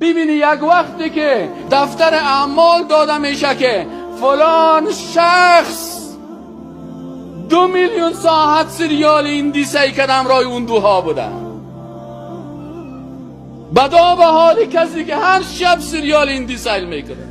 ببینی یک وقتی که دفتر اعمال داده میشه که فلان شخص 2 میلیون ساعت سریال هندی سعی کردم رای اون دوها بودن. بدا به حال کسی که هر شب سریال هندی سیل میکنه.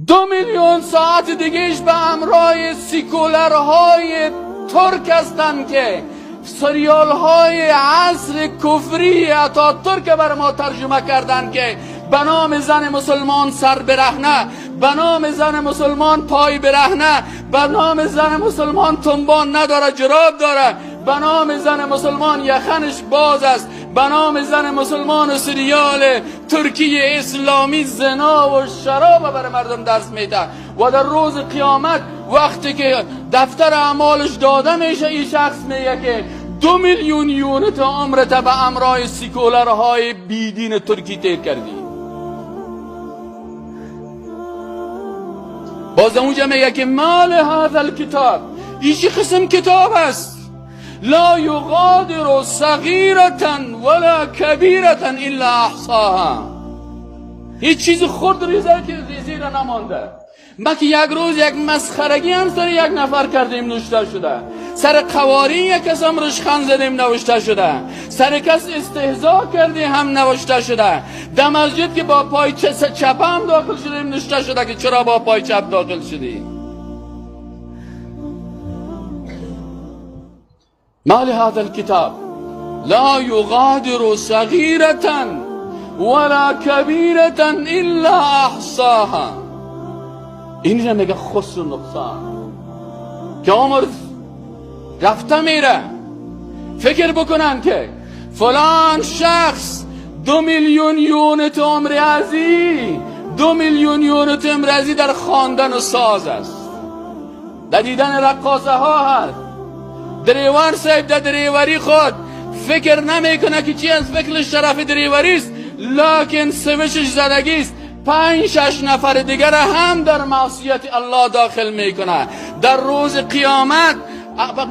2 میلیون ساعت دیگهش به همراه سیکولرهای ترک هستن که سریال های عصر کفری اتاتورک بر ما ترجمه کردن که به نام زن مسلمان سر برهنه، به نام زن مسلمان پای برهنه، به نام زن مسلمان تنبان نداره جراب داره، به نام زن مسلمان یخنش باز است، به نام زن مسلمان و سریال ترکی اسلامی زنا و شراب برای مردم درس میده. و در روز قیامت وقتی که دفتر اعمالش داده میشه، این شخص میگه که 2 میلیون unit عمرت به امرای سیکولرهای بیدین ترکی تیر کردی. باز اونجا میگه که مال هذا الکتاب، این چه قسم کتاب است؟ لا یغادر صغیرة ولا کبیرة الا احصاها. هیچ چیز خرد ریزه که ریزی را نمانده. ما که یک روز یک مسخرگی هم سر یک نفر کردیم نوشته شده، سر قواری یک کس هم رشخند زدیم نوشته شده، سر کس استهزا کردیم هم نوشته شده، در مسجد که با پای چپ هم داخل شدیم نوشته شده که چرا با پای چپ داخل شدیم. ما لهذا الكتاب لا يغادر صغيرة ولا كبيرة إلا أحصاها. این را میگه خسر و نقصان که عمر رفته میره. فکر بکنن که فلان شخص 2 میلیون unit عمر ازی، 2 میلیون unit عمر ازی در خواندن و ساز است، در دیدن رقاصه ها هست. دریور صاحب در دریوری خود فکر نمیکنه که چی از فکر شرف دریوری است، لکن سوشش زدگی است. 5-6 نفر دیگر هم در معصیت الله داخل میکنه. در روز قیامت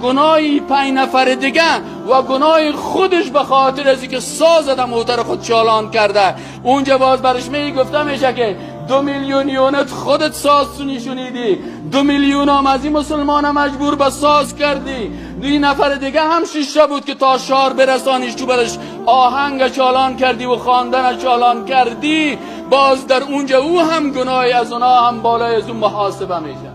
گناه 5 نفر دیگه و گناه خودش به خاطر از اینکه ساز در موتر خود چالان کرده، اونجا باز برش می گفته میشه که 2 میلیون unit خودت ساز شنیدی، 2 میلیون هم از این مسلمان مجبور به ساز کردی، 2 نفر دیگه هم شیشه بود که تا شار برسانیش تو برش آهنگ چالان کردی و خواندن چالان کردی. باز در اونجا او هم گناهی از اونا هم بالای از اون محاسبه میشه.